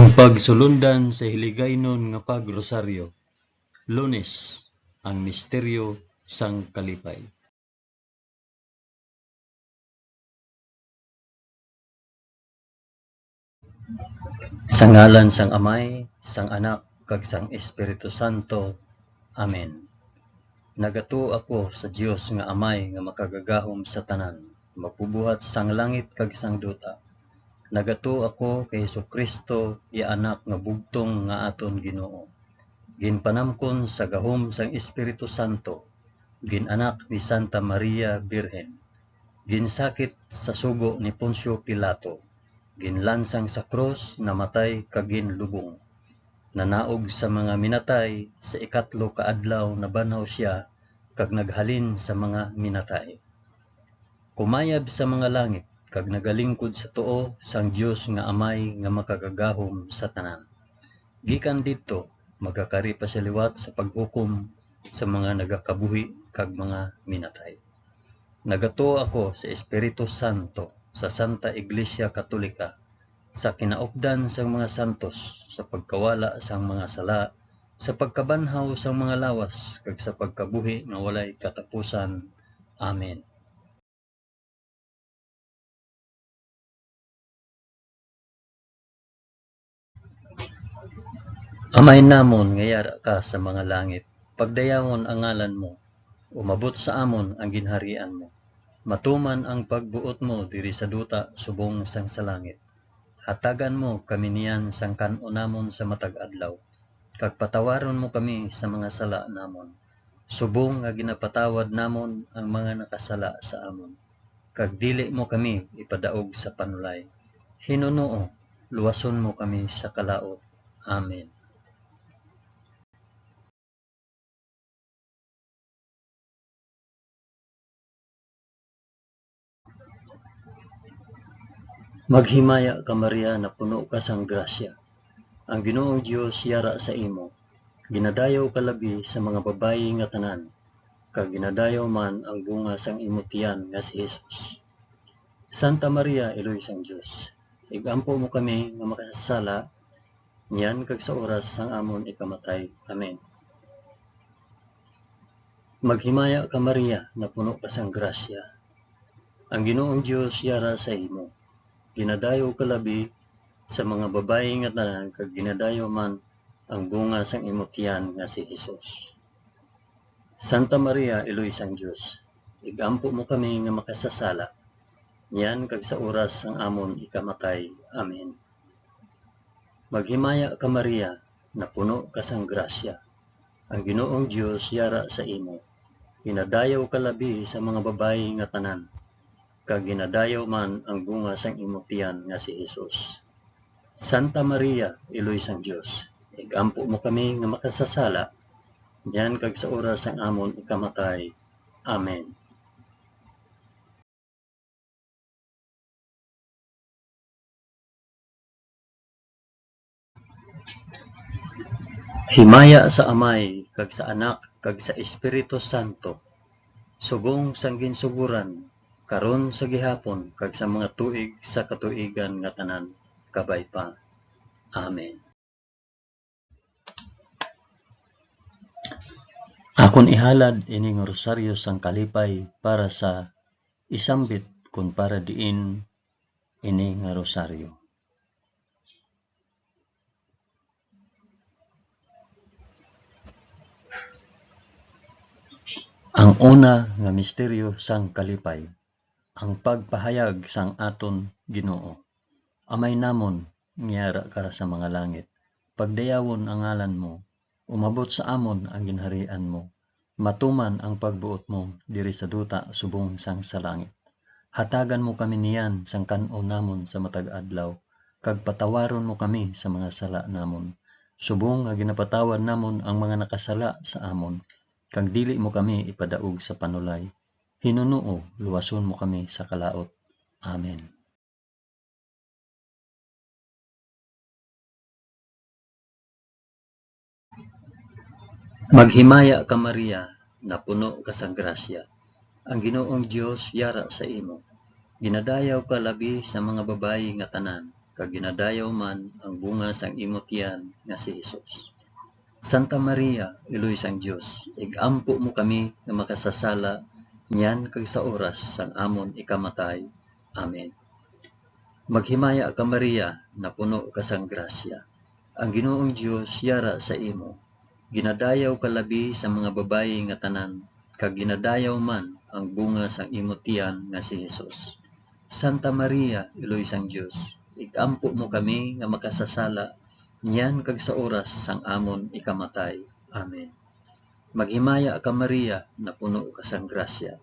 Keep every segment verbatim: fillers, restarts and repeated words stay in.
Ang pagsulundan sa Hiligaynon nga pag-rosaryo. Lunes, ang misteryo sang kalipay. Sa ngalan sang Amay, sang Anak, kag sang Espiritu Santo. Amen. Nagatuo ako sa Dios nga Amay nga makagagahom sa tanan, magbubuhat sang langit kag sang duta. Nagatuo ako kay Jesu-Cristo, iya Anak nga bugtong nga aton Ginoo, ginpanamkon sa gahom sang Espiritu Santo, gin-anak ni Santa Maria Birhen, ginsakit sa sugo ni Poncio Pilato, ginlansang sa krus, namatay kag ginlubong. Nanaog sa mga minatay, sa ikatlo ka adlaw nabanhaw sia kag naghalin sa mga minatay. Kumayab sa mga langit kag nagalingkod sa tuo sang Dios nga Amay nga makagagahom sa tanan. Gikan didto, magakari pa sia liwat sa paghukom sa mga nagakabuhi kag mga minatay. Nagatuo ako sa Espiritu Santo, sa Santa Iglesia Katolika, sa kinaupdan sang mga santos, sa pagkawala sang mga sala, sa pagkabanhaw sang mga lawas, kag sa pagkabuhi nga walay katapusan. Amen. Amay namon nga yara ka sa mga langit, pagdayawon ang ngalan mo, umabot sa amon ang ginharian mo, matuman ang pagbuot mo diri sa duta subong sang sa langit. Hatagan mo kami niyan sang kan-on namon sa matag adlaw, kag patawaron mo kami sa mga sala namon, subong nga ginapatawad namon ang mga nakasala sa amon, kag dili mo kami ipadaog sa panulay. Hinunoo, luwason mo kami sa kalaut. Amen. Maghimaya ka, Maria, napuno ka sang grasya. Ang Ginoong Dios yara sa imo. Ginadayaw ka labi sa mga babayi nga tanan, kag ginadayaw man ang bunga sang imo tiyan nga si Jesus. Santa Maria, Iloy sang Dios, ig-ampo mo kami nga makasasala, niyan kag sa oras sang amon ikamatay. Amen. Maghimaya ka, Maria, napuno ka sang grasya. Ang Ginoong Dios yara sa imo. Ginadayaw ka labi sa mga babayi nga tanan, kag ginadayaw man ang bunga sang imo tiyan nga si Jesus. Santa Maria, Iloy sang Dios, ig-ampo mo kami nga makasasala, niyan kag sa oras sang amon ikamatay. Amen. Maghimaya ka, Maria, napuno ka sang grasya. Ang Ginoong Dios yara sa imo. Ginadayaw ka labi sa mga babayi nga tanan, kag ginadayaw man ang bunga sang imo tiyan nga si Jesus. Santa Maria, Iloy sang Dios, ig-ampo mo kami nga makasasala, niyan kag sa oras sang amon ikamatay. Amen. Himaya sa Amay, kag sa Anak, kag sa Espiritu Santo, subong sang ginsugoran, karon, sa gihapon, kag sa mga tuig sa katuigan nga tanan. Kabay pa. Amen. Akon ihalad ini nga rosaryo sang kalipay para sa isambit kon para diin ini nga rosaryo. Ang una nga misteryo sang kalipay, ang pagpahayag sang aton Ginoo. Amay namon, nga yara ka sa mga langit, pagdayawon ang ngalan mo, umabot sa amon ang ginharian mo, matuman ang pagbuot mo diri sa duta subong sang sa langit. Hatagan mo kami niyan sang kan-on namon sa matag adlaw, kag patawaron mo kami sa mga sala namon, subong nga ginapatawad namon ang mga nakasala sa amon, kag dili mo kami ipadaog sa panulay. Hinunoo, luwason mo kami sa kalaut. Amen. Maghimaya ka, Maria, napuno ka sang grasya. Ang Ginoong Dios yara sa imo. Ginadayaw ka labi sa mga babayi nga tanan, kag ginadayaw man ang bunga sang imo tiyan nga si Jesus. Santa Maria, Iloy sang Dios, ig-ampo mo kami nga makasasala niyan kag sa oras sang amon ikamatay. Amen. Maghimaya ka, Maria, napuno ka sang grasya. Ang Ginoong Dios yara sa imo. Ginadayaw ka labi sa mga babayi nga tanan, kag ginadayaw man ang bunga sang imo tiyan nga si Jesus. Santa Maria, Iloy sang Dios, ig-ampo mo kami nga makasasala niyan kag sa oras sang amon ikamatay. Amen. Maghimaya ka, Maria, napuno ka sang grasya.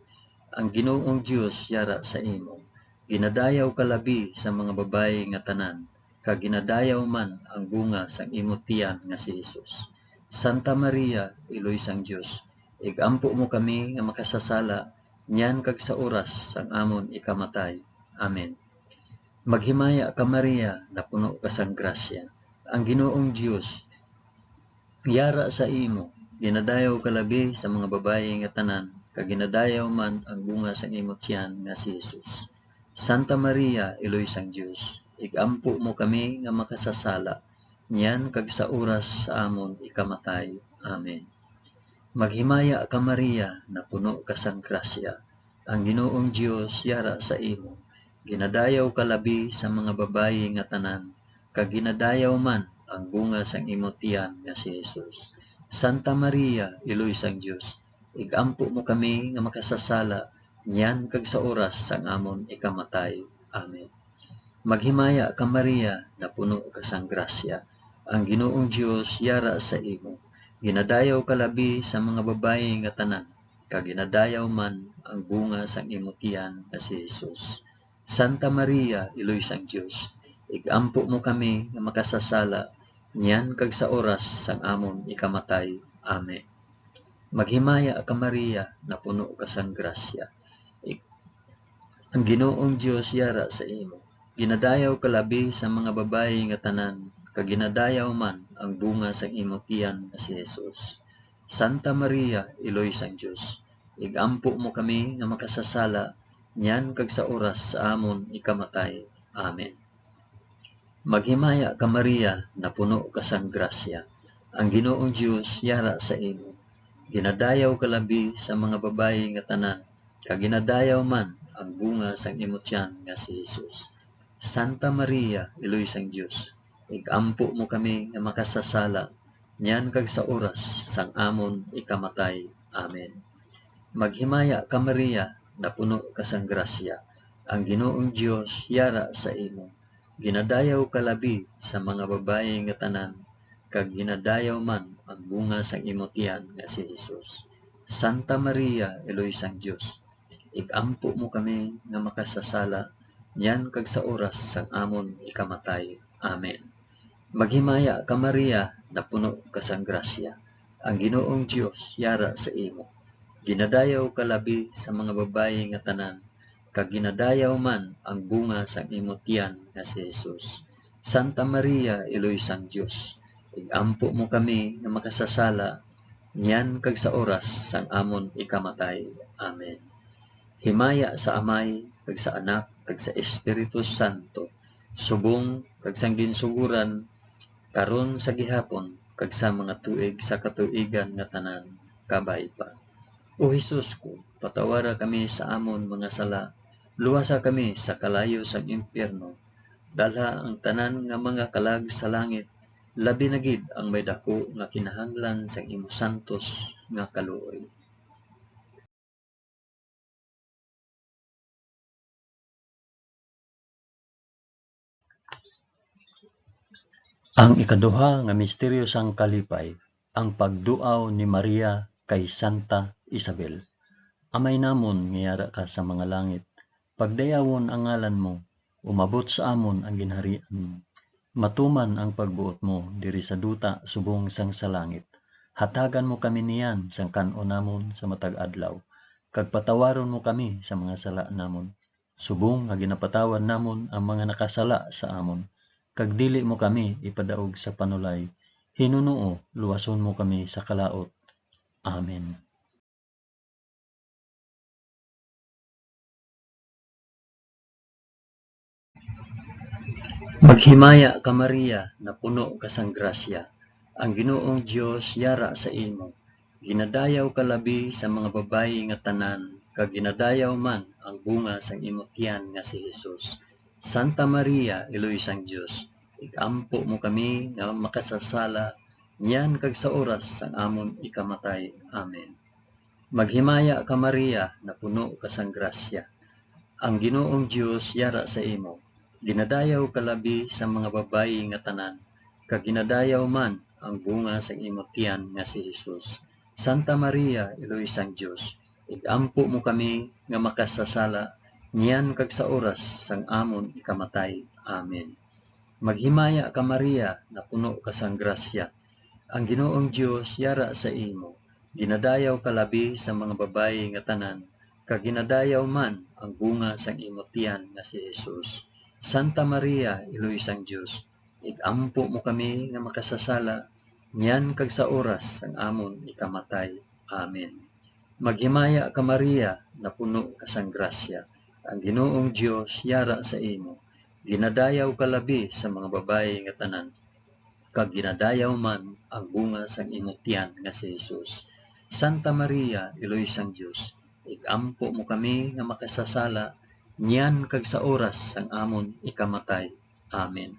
Ang Ginoong Dios yara sa imo. Ginadayaw ka labi sa mga babayi nga tanan, kag ginadayaw man ang bunga sang imo tiyan nga si Jesus. Santa Maria, Iloy sang Dios, ig-ampo mo kami nga makasasala niyan kag sa oras sang amon ikamatay. Amen. Maghimaya ka, Maria, napuno ka sang grasya. Ang Ginoong Dios yara sa imo. Ginadayaw ka labi sa mga babayi nga tanan, kag ginadayaw man ang bunga sang imo tiyan nga si Jesus. Santa Maria, Iloy sang Dios, ig-ampo mo kami nga makasasala, niyan kag sa oras sa amon ikamatay. Amen. Maghimaya ka, Maria, napuno ka sang grasya. Ang Ginoong Dios yara sa imo. Ginadayaw ka labi sa mga babayi nga tanan, kag ginadayaw man ang bunga sang imo tiyan nga si Jesus. Santa Maria, Iloy sang Dios, ig-ampo mo kami nga makasasala niyan kag sa oras sang amon ikamatay. Amen. Maghimaya ka, Maria, napuno ka sang grasya. Ang Ginoong Dios yara sa imo. Ginadayaw ka labi sa mga babayi nga tanan, kag ginadayaw man ang bunga sang imo tiyan nga si Jesus. Santa Maria, Iloy sang Dios, ig-ampo mo kami nga makasasala niyan kag sa oras sang amon ikamatay. Amen. Maghimaya ka, Maria, napuno ka sang grasya. Ig-, ang Ginoong Dios yara sa imo. Ginadayaw ka labi sa mga babayi nga tanan, kag ginadayaw man ang bunga sang imo tiyan nga si Jesus. Santa Maria, Iloy sang Dios, ig-ampo mo kami nga makasasala niyan kag sa oras sa amon ikamatay. Amen. Maghimaya ka, Maria, napuno ka sang grasya. Ang Ginoong Dios yara sa imo. Ginadayaw ka labi sa mga babayi nga tanan, kag ginadayaw man ang bunga sang imo tiyan nga si Jesus. Santa Maria, Iloy sang Dios, ig-ampo mo kami nga makasasala niyan kag sa oras sang amon ikamatay. Amen. Maghimaya ka, Maria, napuno ka sang grasya. Ang Ginoong Dios yara sa imo. Ginadayaw ka labi sa mga babayi nga tanan, kag ginadayaw man ang bunga sang imo tiyan nga si Jesus. Santa Maria, Iloy sang Dios, ig-ampo mo kami nga makasasala niyan kag sa oras sang amon ikamatay. Amen. Maghimaya ka, Maria, napuno ka sang grasya. Ang Ginoong Dios yara sa imo. Ginadayaw ka labi sa mga babayi nga tanan, kag ginadayaw man ang bunga sang imo tiyan nga si Jesus. Santa Maria, Iloy sang Dios, ig-ampo mo kami nga makasasala niyan kag sa oras sang amon ikamatay. Amen. Himaya sa Amay, kag sa Anak, kag sa Espiritu Santo, subong kag sang ginsugoran, karon, sa gihapon, kag sa mga tuig sa katuigan nga tanan. Kabay pa. O Jesus ko, patawara kami sa amon mga sala, luwasa kami sa kalayo sang impyerno, dalha ang tanan nga mga kalag sa langit, labi na gid ang may daku nga kinahanglan sang imo santos nga kaluoy. Ang ikaduha nga misteryo sang kalipay, ang pagduaw ni Maria kay Santa Isabel. Amay namon nga yara ka sa mga langit, pagdayawon ang ngalan mo, umabot sa amon ang ginharian mo. Matuman ang pagbuot mo diri sa duta subong sang sa langit. Hatagan mo kami niyan sang kan-on namon sa matag adlaw, kag patawaron mo kami sa mga sala namon, subong nga ginapatawad namon ang mga nakasala sa amon, kag dili mo kami ipadaog sa panulay, hinunoo luwason mo kami sa kalaut. Amen. Maghimaya ka, Maria, napuno ka sang grasya, ang Ginoong Dios yara sa imo. Ginadayaw ka labi sa mga babayi nga tanan, kag ginadayaw man ang bunga sang imo tiyan nga si Jesus. Santa Maria, Iloy sang Dios, ig-ampo mo kami nga makasasala, niyan kag sa oras sang amon ikamatay. Amen. Maghimaya ka, Maria, napuno ka sang grasya. Ang Ginoong Dios yara sa imo. Ginadayaw ka labi sa mga babayi nga tanan, kag ginadayaw man ang bunga sang imo tiyan nga si Jesus. Santa Maria, Iloy sang Dios, ig-ampo mo kami nga makasasala, niyan kag sa oras sang amon ikamatay. Amen. Maghimaya ka, Maria, napuno ka sang grasya. Ang Ginoong Dios yara sa imo. Ginadayaw ka labi sa mga babayi nga tanan, kag ginadayaw man ang bunga sang imo tiyan nga si Jesus. Santa Maria, Iloy sang Dios, ig-ampo mo kami nga makasasala, niyan kag sa oras sang amon ikamatay. Amen. Maghimaya ka, Maria, napuno ka sang grasya. Ang Ginoong Dios yara sa imo. Ginadayaw ka labi sa mga babayi nga tanan, kag ginadayaw man ang bunga sang imo tiyan nga si Jesus. Santa Maria, Iloy sang Dios, ig-ampo mo kami nga makasasala, niyan kag sa oras sang amon ikamatay. Amen.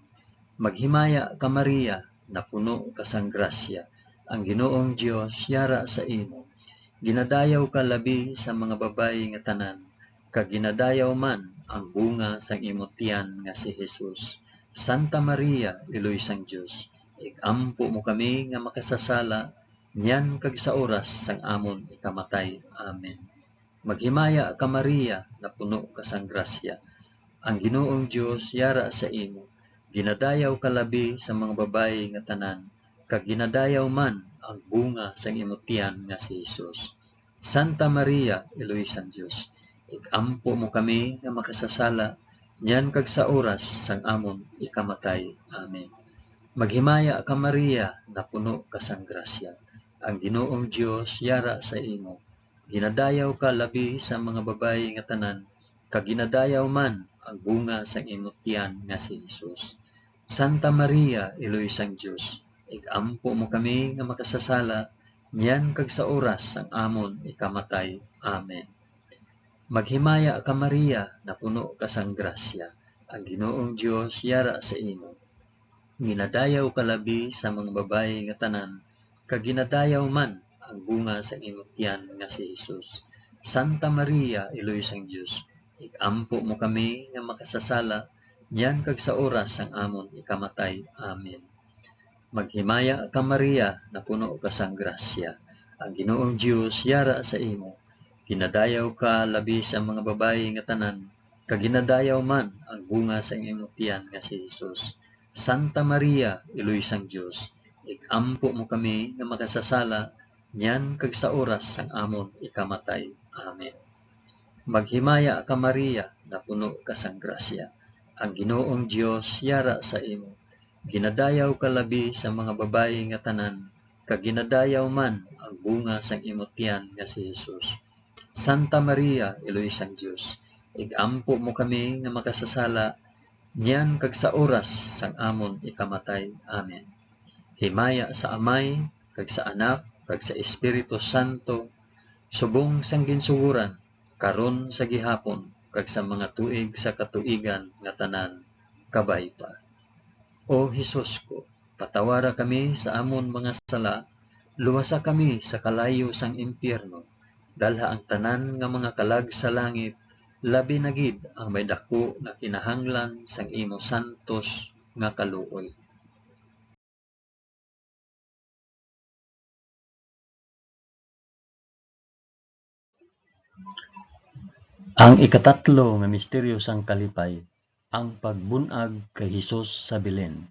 Maghimaya ka, Maria, napuno ka sang grasya, ang Ginoong Dios yara sa imo. Ginadayaw ka labi sa mga babayi nga tanan, kag ginadayaw man ang bunga sang imo tiyan nga si Jesus. Santa Maria, Iloy sang Dios, ig-ampo mo kami nga makasasala, niyan kag sa oras sang amon ikamatay. Amen. Maghimaya ka, Maria, napuno ka sang grasya. Ang Ginoong Dios yara sa imo. Ginadayaw ka labi sa mga babayi nga tanan, kag ginadayaw man ang bunga sang imo tiyan nga si Jesus. Santa Maria, Iloy sang Dios, ig-ampo mo kami nga makasasala, niyan kag sa oras sang amon ikamatay. Amen. Maghimaya ka, Maria, napuno ka sang grasya. Ang Ginoong Dios yara sa imo. Ginadayaw ka labi sa mga babayi nga tanan, kag ginadayaw man ang bunga sang imo tiyan nga si Jesus. Santa Maria, Iloy sang Dios, ig-ampo mo kami nga makasasala, niyan kag sa oras sang amon ikamatay. Amen. Maghimaya ka, Maria, napuno ka sang grasya, ang Ginoong Dios yara sa imo. Ginadayaw ka labi sa mga babayi nga tanan, kag ginadayaw man ang bunga sang imo tiyan nga si Jesus. Santa Maria, Iloy sang Dios, ig-ampo mo kami nga makasasala, niyan kag sa oras sang amon ikamatay. Amen. Maghimaya ka, Maria, napuno ka sang grasya. Ang Ginoong Dios yara sa imo. Ginadayaw ka labi sa mga babayi nga tanan, kag ginadayaw man ang bunga sang imo tiyan nga si Jesus. Santa Maria, Iloy sang Dios, ig-ampo mo kami nga makasasala, niyan kag sa oras sang amon ikamatay. Amen. Maghimaya ka, Maria, napuno ka sang grasya. Ang Ginoong Dios yara sa imo. Ginadayaw ka labi sa mga babayi nga tanan, kag ginadayaw man ang bunga sang imo tiyan nga si Jesus. Santa Maria, Iloy sang Dios, ig-ampo mo kami nga makasasala, niyan kag sa oras sang amon ikamatay. Amen. Himaya sa Amay, kag sa Anak, kag sa Espiritu Santo, subong sang ginsugoran, karon, sa gihapon, kag sa mga tuig sa katuigan nga tanan. Kabay pa. O Jesus ko, patawara kami sa amon mga sala, luwasa kami sa kalayo sang impyerno, dalha ang tanan nga mga kalag sa langit, labi na gid ang may daku nga kinahanglan sang imo santos nga kaluoy. Ang ikatatlo nga misteryo sang kalipay, ang pagbun-ag kay Jesus sa Belen.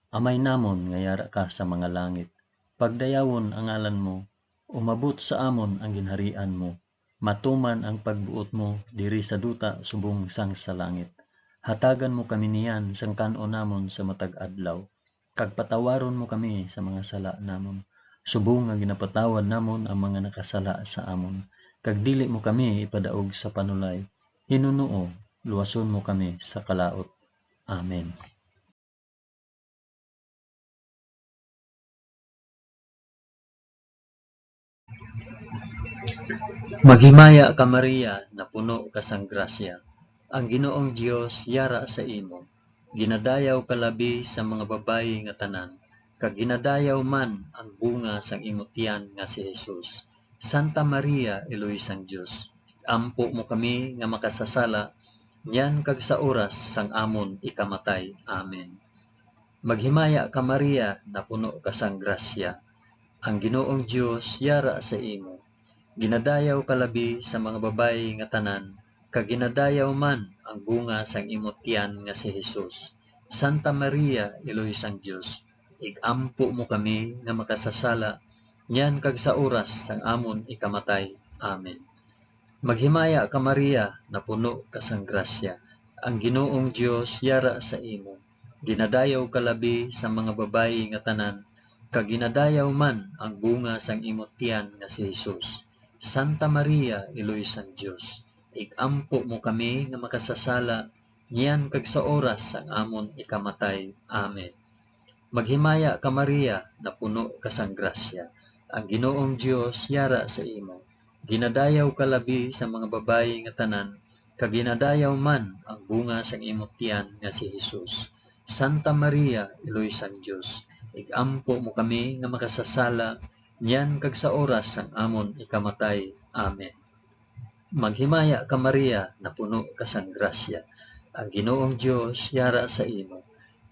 Amay namon nga yara ka sa mga langit, pagdayawon ang ngalan mo, umabot sa amon ang ginharian mo, matuman ang pagbuot mo diri sa duta subong sang sa langit. Hatagan mo kami niyan sang kan-on namon sa matag adlaw, kag patawaron mo kami sa mga sala namon, subong nga ginapatawad namon ang mga nakasala sa amon, kag dili mo kami ipadaog sa panulay. Hinunoo, luwason mo kami sa kalaut. Amen. Maghimaya ka, Maria, napuno ka sang grasya. Ang Ginoong Dios yara sa imo. Ginadayaw ka labi sa mga babayi nga tanan, kag ginadayaw man ang bunga sang imo tiyan nga si Jesus. Santa Maria, Iloy sang Dios, ampo mo kami nga makasasala, niyan kag sa oras sang amon ikamatay. Amen. Maghimaya ka, Maria, napuno ka sang grasya. Ang Ginoong Dios yara sa imo. Ginadayaw ka labi sa mga babayi nga tanan, kag ginadayaw man ang bunga sang imo tiyan nga si Jesus. Santa Maria, Iloy sang Dios, ig-ampo mo kami nga makasasala, niyan kag sa oras sang amon ikamatay. Amen. Maghimaya ka, Maria, napuno ka sang grasya. Ang Ginoong Dios yara sa imo. Ginadayaw ka labi sa mga babayi nga tanan, kag ginadayaw man ang bunga sang imo tiyan nga si Jesus. Santa Maria, Iloy sang Dios, ig-ampo mo kami nga makasasala, niyan kag sa oras sang amon ikamatay. Amen. Maghimaya ka, Maria, napuno ka sang grasya. Ang Ginoong Dios yara sa imo. Ginadayaw ka labi sa mga babayi nga tanan, kag ginadayaw man ang bunga sang imo tiyan nga si Jesus. Santa Maria, Iloy sang Dios, ig-ampo mo kami nga makasasala, niyan kag sa oras sang amon ikamatay. Amen. Maghimaya ka, Maria, napuno ka sang grasya. Ang Ginoong Dios yara sa imo.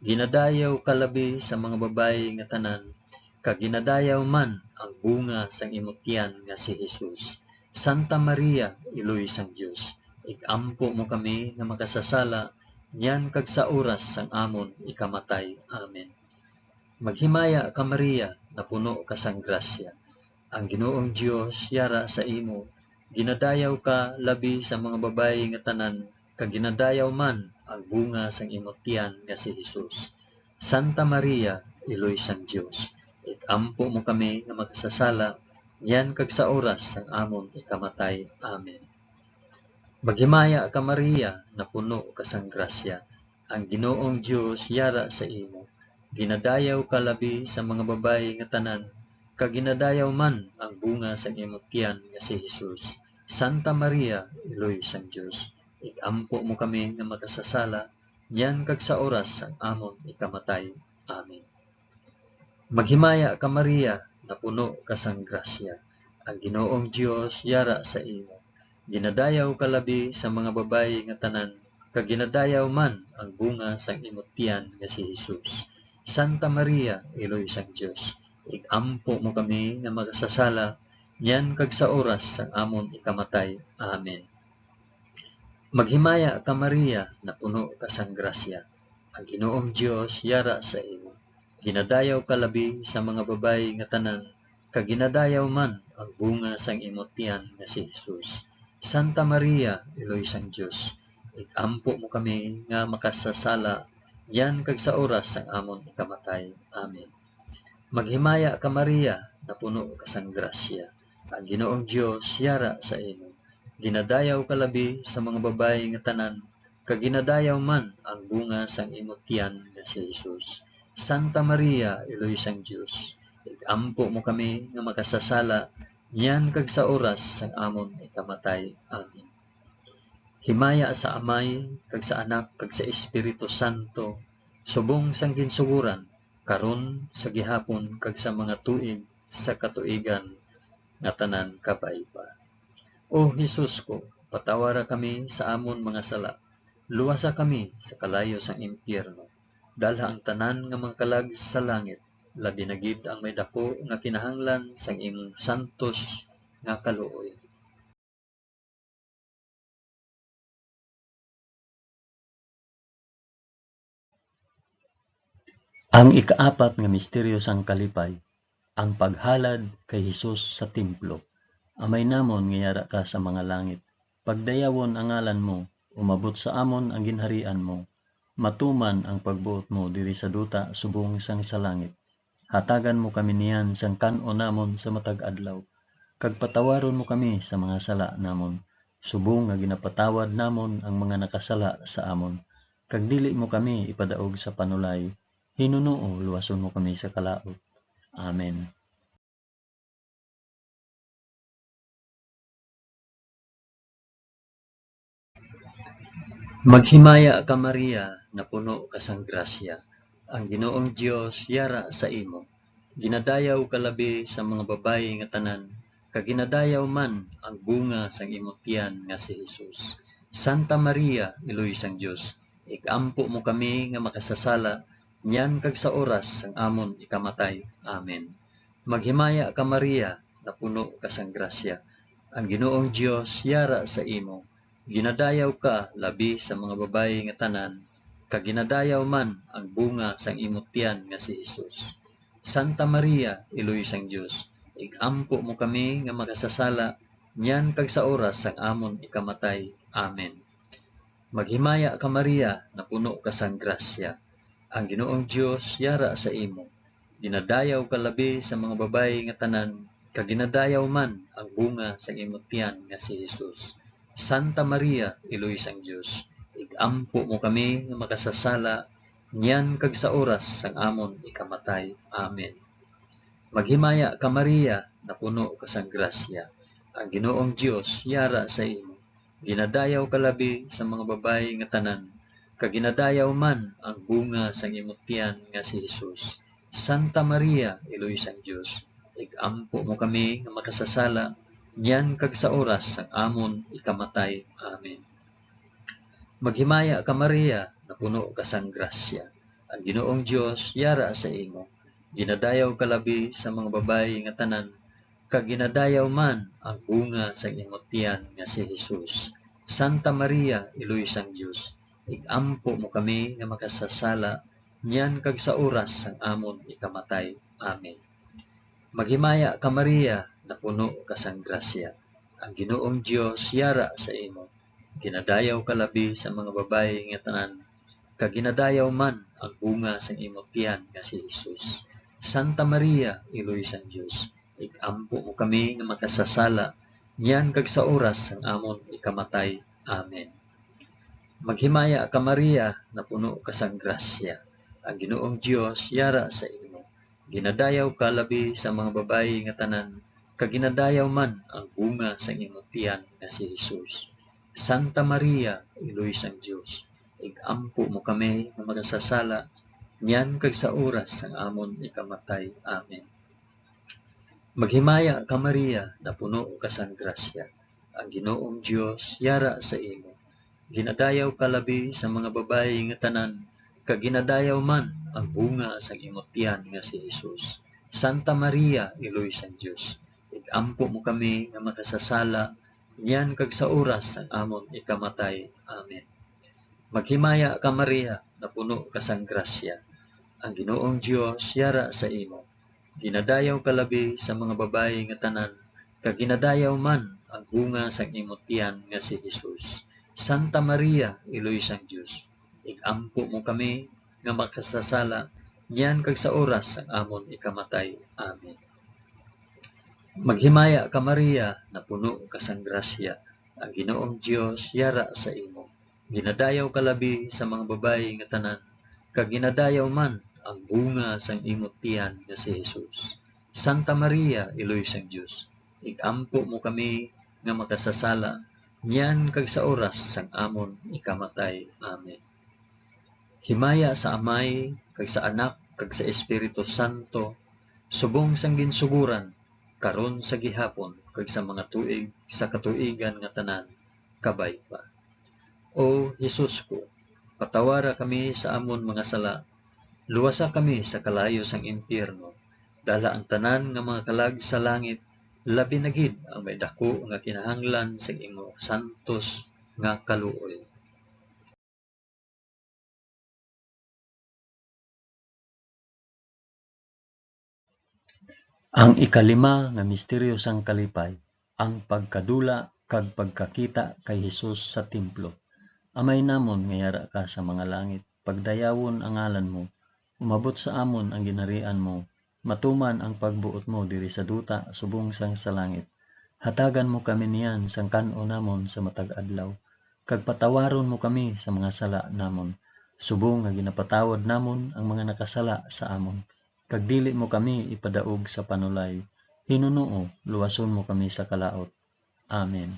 Ginadayaw ka labi sa mga babayi nga tanan, kag ginadayaw man ang bunga sang imo tiyan nga si Jesus. Santa Maria, Iloy sang Dios, ig-ampo mo kami nga makasasala, niyan kag sa oras sang amon ikamatay. Amen. Maghimaya ka, Maria, napuno ka sang grasya. Ang Ginoong Dios yara sa imo. Ginadayaw ka labi sa mga babayi nga tanan, kag ginadayaw man ang bunga sang imo tiyan nga si Jesus. Santa Maria, Iloy sang Dios, ig-ampo mo kami nga makasasala, niyan kag sa oras sang amon ikamatay. Amen. Maghimaya ka, Maria, napuno ka sang grasya. Ang Ginoong Dios yara sa imo. Ginadayaw ka labi sa mga babayi nga tanan, kag ginadayaw man ang bunga sang imo tiyan nga si Jesus. Santa Maria, Iloy sang Dios, ig-ampo mo kami nga makasasala, niyan kag sa oras sang amon ikamatay. Amen. Maghimaya ka, Maria, napuno ka sang grasya. Ang Ginoong Dios yara sa imo. Ginadayaw ka labi sa mga babayi nga tanan, kag ginadayaw man ang bunga sang imo tiyan nga si Jesus. Santa Maria, Iloy sang Dios, ig-ampo mo kami nga makasasala, niyan kag sa oras sang amon ikamatay. Amen. Maghimaya ka, Maria, napuno ka sang grasya. Ang Ginoong Dios yara sa imo. Ginadayaw ka labi sa mga babayi nga tanan, kag ginadayaw man ang bunga sang imo tiyan nga si Jesus. Santa Maria, Iloy sang Dios, ig-ampo mo kami nga makasasala, niyan kag sa oras sang amon ikamatay. Amen. Maghimaya ka, Maria, napuno ka sang grasya. Ang Ginoong Dios yara sa imo. Ginadayaw ka labi sa mga babayi nga tanan, kag ginadayaw man ang bunga sang imo tiyan nga si Jesus. Santa Maria, Iloy sang Dios, ig-ampo mo kami nga makasasala, niyan kag sa oras sang amon ikamatay. Amen. Himaya sa Amay, kag sa Anak, kag sa Espiritu Santo, subong sang ginsugoran, karon, sa gihapon, kag sa mga tuig sa katuigan nga tanan. Kabay pa. O Jesus ko, patawara kami sa amon mga sala, luwasa kami sa kalayo sang impyerno, dalha ang tanan nga mga kalag sa langit, labi na gid ang may daku nga kinahanglan sang imong santos nga kaluoy. Ang ikaapat nga misteryo sang kalipay, ang paghalad kay Jesus sa templo. Amay namon nga yara ka sa mga langit, pagdayawon ang ngalan mo, umabot sa amon ang ginharian mo, matuman ang pagbuot mo diri sa duta subong sang sa langit. Hatagan mo kami niyan sang kan-on namon sa matag adlaw, kag patawaron mo kami sa mga sala namon, subong nga ginapatawad namon ang mga nakasala sa amon, kag dili mo kami ipadaog sa panulay, hinunoo luwason mo kami sa kalaut. Amen. Maghimaya ka, Maria, napuno ka sang grasya, ang Ginoong Dios yara sa imo. Ginadayaw ka labi sa mga babayi nga tanan, kag ginadayaw man ang bunga sang imo tiyan nga si Jesus. Santa Maria, Iloy sang Dios, ig-ampo mo kami nga makasasala niyan kag sa oras sang amon ikamatay. Amen. Maghimaya ka, Maria, napuno ka sang grasya, ang Ginoong Dios yara sa imo. Ginadayaw ka labi sa mga babayi nga tanan, kag ginadayaw man ang bunga sang imo tiyan nga si Jesus. Santa Maria, Iloy sang Dios, ig-ampo mo kami nga makasasala niyan kag sa oras sang amon ikamatay. Amen. Maghimaya ka, Maria, napuno ka sang grasya, ang Ginoong Dios yara sa imo. Ginadayaw ka labi sa mga babayi nga tanan, kag ginadayaw man ang bunga sang imo tiyan nga si Jesus. Santa Maria, Iloy sang Dios, ig-ampo mo kami nga makasasala niyan kag sa oras sang amon ikamatay. Amen. Maghimaya ka, Maria, napuno ka sang grasya, ang Ginoong Dios yara sa imo. Ginadayaw ka labi sa mga babayi nga tanan, kag ginadayaw man ang bunga sang imo tiyan nga si Jesus. Santa Maria, Iloy sang Dios, ig-ampo mo kami nga makasasala niyan kag sa oras sang amon ikamatay. Amen. Maghimaya ka, Maria, napuno ka sang grasya, ang Ginoong Dios yara sa imo. Ginadayaw ka labi sa mga babayi nga tanan, kag ginadayaw man ang bunga sang imo tiyan nga si Jesus. Santa Maria, Iloy sang Dios, ig-ampo mo kami nga makasasala niyan kag sa oras sang amon ikamatay. Amen. Maghimaya ka, Maria, napuno ka sang grasya, ang Ginoong Dios yara sa imo. Ginadayaw ka labi sa mga babayi nga tanan, kag ginadayaw man ang bunga sang imo tiyan nga si Jesus. Santa Maria, Iloy sang Dios, ig-ampo mo kami nga makasasala niyan kag sa oras sang amon ikamatay. Amen. Maghimaya ka, Maria, napuno ka sang grasya, ang Ginoong Dios yara sa imo. Ginadayaw ka labi sa mga babayi nga tanan, kag ginadayaw man ang bunga sang imo tiyan nga si Jesus. Santa Maria, Iloy sang Dios, ig-ampo mo kami nga makasasala niyan kag sa oras sang amon ikamatay. Amen. Maghimaya ka, Maria, napuno ka sang grasya, ang Ginoong Dios yara sa imo. Ginadayaw ka labi sa mga babayi nga tanan, kag ginadayaw man ang bunga sang imo tiyan nga si Jesus. Santa Maria, Iloy sang Dios, ig-ampo mo kami nga makasasala niyan kag sa oras sang amon ikamatay. Amen. Maghimaya ka, Maria, napuno ka sang grasya, ang Ginoong Dios yara sa imo. Ginadayaw ka labi sa mga babayi nga tanan, kag ginadayaw man ang bunga sang imo tiyan nga si Jesus. Santa Maria, Iloy sang Dios, ig-ampo mo kami nga makasasala niyan kag sa oras sang amon ikamatay. Amen. Maghimaya ka, Maria, napuno ka sang grasya, ang Ginoong Dios yara sa imo. Ginadayaw ka labi sa mga babayi nga tanan, kag ginadayaw man ang bunga sang imo tiyan nga si Jesus. Santa Maria, Iloy sang Dios, ig-ampo mo kami nga makasasala niyan kag sa oras sang amon ikamatay. Amen. Himaya sa Amay, kag sa Anak, kag sa Espiritu Santo, subong sang ginsuguran, karon, sa gihapon, kag sa mga tuig sa katuigan nga tanan. Kabay pa. O Jesus ko, patawara kami sa amon mga sala, luwasa kami sa kalayo sang impyerno, dala ang tanan nga mga kalag sa langit, labi na gid ang may daku nga kinahanglan sang imo santos nga kaluoy. Ang ikalima nga misteryo sang kalipay, ang pagkadula kag pagkakita kay Jesus sa templo. Amay namon nga yara ka sa mga langit, pagdayawon ang ngalan mo, umabot sa amon ang ginharian mo, matuman ang pagbuot mo diri sa duta subong sang sa langit. Hatagan mo kami niyan sang kan-o namon sa matag adlaw, kag patawaron mo kami sa mga sala namon, subong nga ginapatawad namon ang mga nakasala sa amon, kag dili mo kami ipadaog sa panulay. Hinunoo, luwason mo kami sa kalaut. Amen.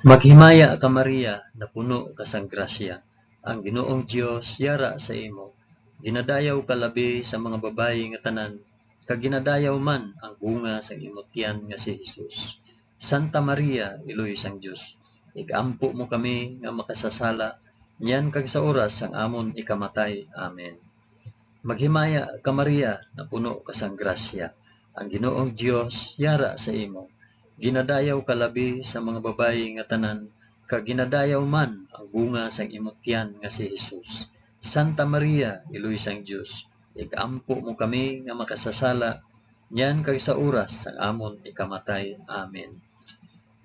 Maghimaya ka, Maria, napuno ka sang grasya, ang Ginoong Dios yara sa imo. Ginadayaw ka labi sa mga babayi nga tanan, kag ginadayaw man ang bunga sang imo tiyan nga si Jesus. Santa Maria, Iloy sang Dios, ig-ampo mo kami nga makasasala, niyan kag sa oras sang amon ikamatay. Amen. Maghimaya ka, Maria, napuno ka sang grasya, ang Ginoong Dios yara sa imo. Ginadayaw ka labi sa mga babayi nga tanan, kag ginadayaw man ang bunga sang imo tiyan nga si Jesus. Santa Maria, Iloy sang Dios, ig-ampo mo kami nga makasasala, niyan kag sa oras sang amon ikamatay. Amen.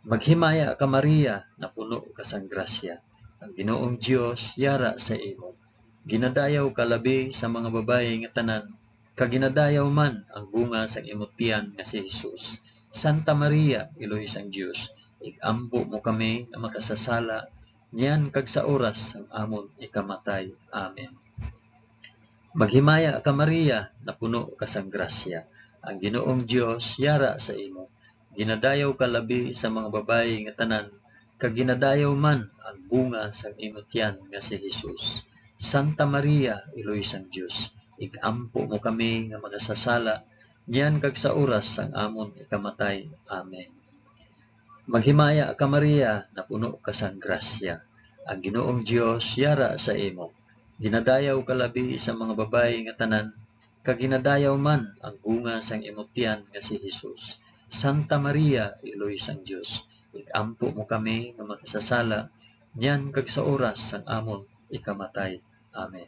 Maghimaya ka, Maria, napuno ka sang grasya, ang Ginoong Dios yara sa imo. Ginadayaw ka labi sa mga babayi nga tanan, kag ginadayaw man ang bunga sang imo tiyan nga si Jesus. Santa Maria, Iloy sang Dios, ig-ampo mo kami nga makasasala, niyan kag sa oras sang amon ikamatay. Amen. Maghimaya ka, Maria, napuno ka sang grasya, ang Ginoong Dios yara sa imo. Ginadayaw ka labi sa mga babayi nga tanan, kag ginadayaw man ang bunga sang imo tiyan nga si Jesus. Santa Maria, Iloy sang Dios, ig-ampo mo kami nga makasasala, niyan kag sa oras sang amon ikamatay. Amen. Maghimaya ka, Maria, napuno ka sang grasya, ang Ginoong Dios yara sa imo. Ginadayaw ka labi sa mga babayi nga tanan, kag ginadayaw man ang bunga sang imo tiyan nga si Jesus. Santa Maria, Iloy sang Dios, ig-ampo mo kami nga makasasala, niyan kag sa oras sang amon ikamatay. Amen.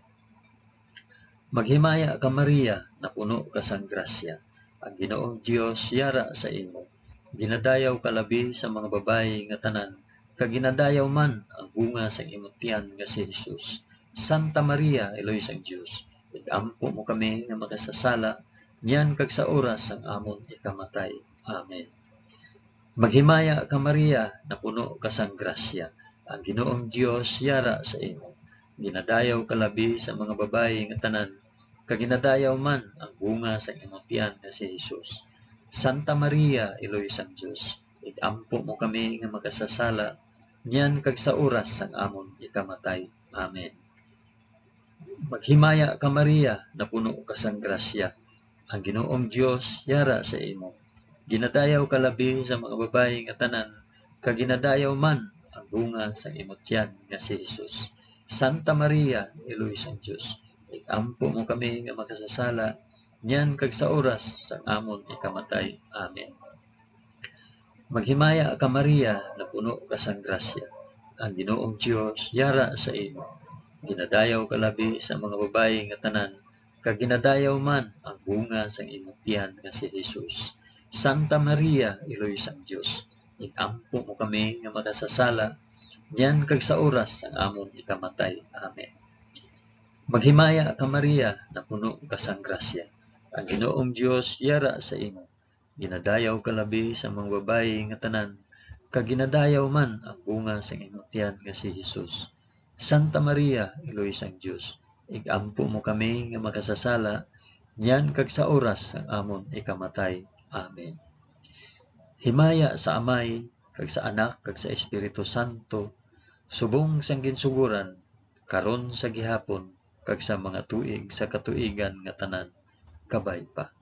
Maghimaya ka, Maria, napuno ka sang grasya, ang Ginoong Dios yara sa imo. Ginadayaw ka labi sa mga babayi nga tanan, kag ginadayaw man ang bunga sang imo tiyan nga si Jesus. Santa Maria, Iloy sang Dios, ig-ampo mo kami nga makasasala, niyan kag sa oras sang amon ikamatay. Amen. Maghimaya ka, Maria, napuno ka sang grasya, ang Ginoong Dios yara sa imo. Ginadayaw ka labi sa mga babayi nga tanan, kag ginadayaw man ang bunga sang imo tiyan nga si Jesus. Santa Maria, Iloy sang Dios, ig-ampo mo kami nga makasasala, niyan kag sa oras sang amon ikamatay. Amen. Maghimaya ka, Maria, napuno ka sang grasya, ang Ginoong Dios yara sa imo. Ginadayaw ka labi sa mga babayi nga tanan, kag ginadayaw man ang bunga sang imo tiyan nga si Jesus. Santa Maria, Iloy sang Dios, ig-ampo mo kami nga makasasala, niyan kag sa oras sang amon ikamatay. Amen. Maghimaya ka, Maria, napuno ka sang grasya, ang Ginoong Dios yara sa imo. Ginadayaw ka labi sa mga babayi nga tanan, kag ginadayaw man ang bunga sang imo tiyan nga si Jesus. Santa Maria, Iloy sang Dios, ig-ampo mo kami nga makasasala, niyan kag sa oras sang amon ikamatay. Amen. Maghimaya ka, Maria, napuno ka sang grasya, ang Ginoong Dios yara sa imo. Ginadayaw ka labi sa mga babayi nga tanan, kag ginadayaw man ang bunga sang imo tiyan nga si Jesus. Santa Maria, Iloy sang Dios, ig-ampo mo kami nga makasasala, niyan kag sa oras sang amon ikamatay. Amen. Himaya sa Amay, kag sa Anak, kag sa Espiritu Santo, subong sang ginsugoran, karon, sa gihapon, kag sa mga tuig sa katuigan nga tanan. Kabay pa.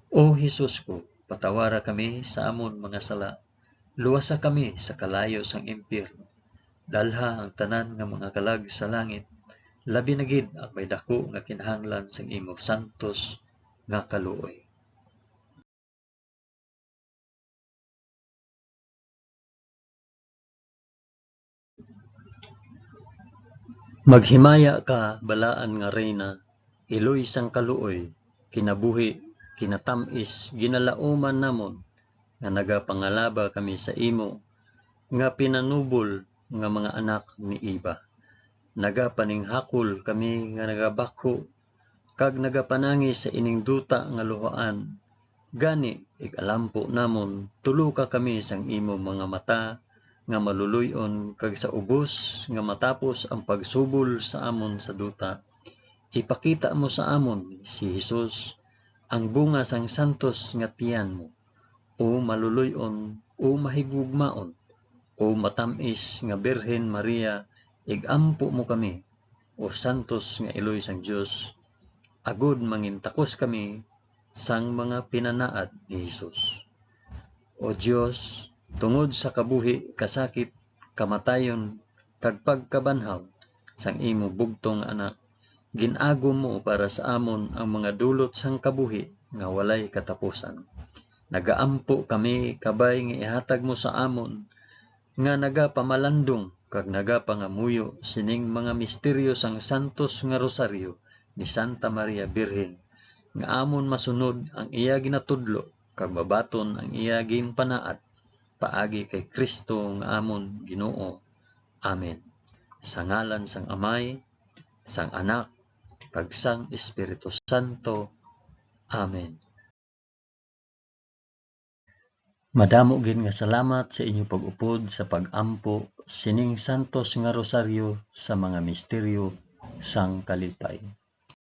O Jesus ko, patawara kami sa amon mga sala, luwasa kami sa kalayo sang impyerno, dalha ang tanan nga mga kalag sa langit, labi na gid ang may daku nga kinahanglan sang imo santos nga kaluoy. Maghimaya ka, balaan nga Reyna, iloy sang kaluoy, kinabuhi, kinatam-is, ginalauman namon, nga nagapangalaba kami sa imo, nga pinanubol nga mga anak ni Eva. Nagapaninghakol kami nga nagabakho kag nagapanangi sa ining duta nga luhaan. Gani, ig-alampo namon, tuloka kami sang imo mga mata nga maluloy-on, kag sa ubos nga matapos ang pagsubol sa amon sa duta, ipakita mo sa amon si Jesus, ang bunga sang santos nga tiyan mo, o maluloy-on, o mahigugmaon, O matam-is nga Birhen Maria, ig-ampo mo kami, O santos nga iloy sang Dios, agod mangintakos kami sang mga pinanaad ni Jesus. O Dios, tungod sa kabuhi, kasakit, kamatayon, kag pagkabanhaw sang imo bugtong nga Anak, gin-agom mo para sa amon ang mga dulot sang kabuhi nga walay katapusan. Nagaampo kami kabay nga ihatag mo sa amon nga nagapamalandong kag nagapangamuyo sining mga misteryo sang santos nga rosaryo ni Santa Maria Birhen, nga amon masunod ang iya ginatudlo kag mabaton ang iya ginpanaad, paagi kay Cristo nga amon Ginoo. Amen. Sa ngalan sang Amay, sang Anak, kag sang Espiritu Santo. Amen. Madamo gid nga salamat sa inyo pag-upod sa pag-ampo sining santos nga rosaryo sa mga misteryo sang kalipay.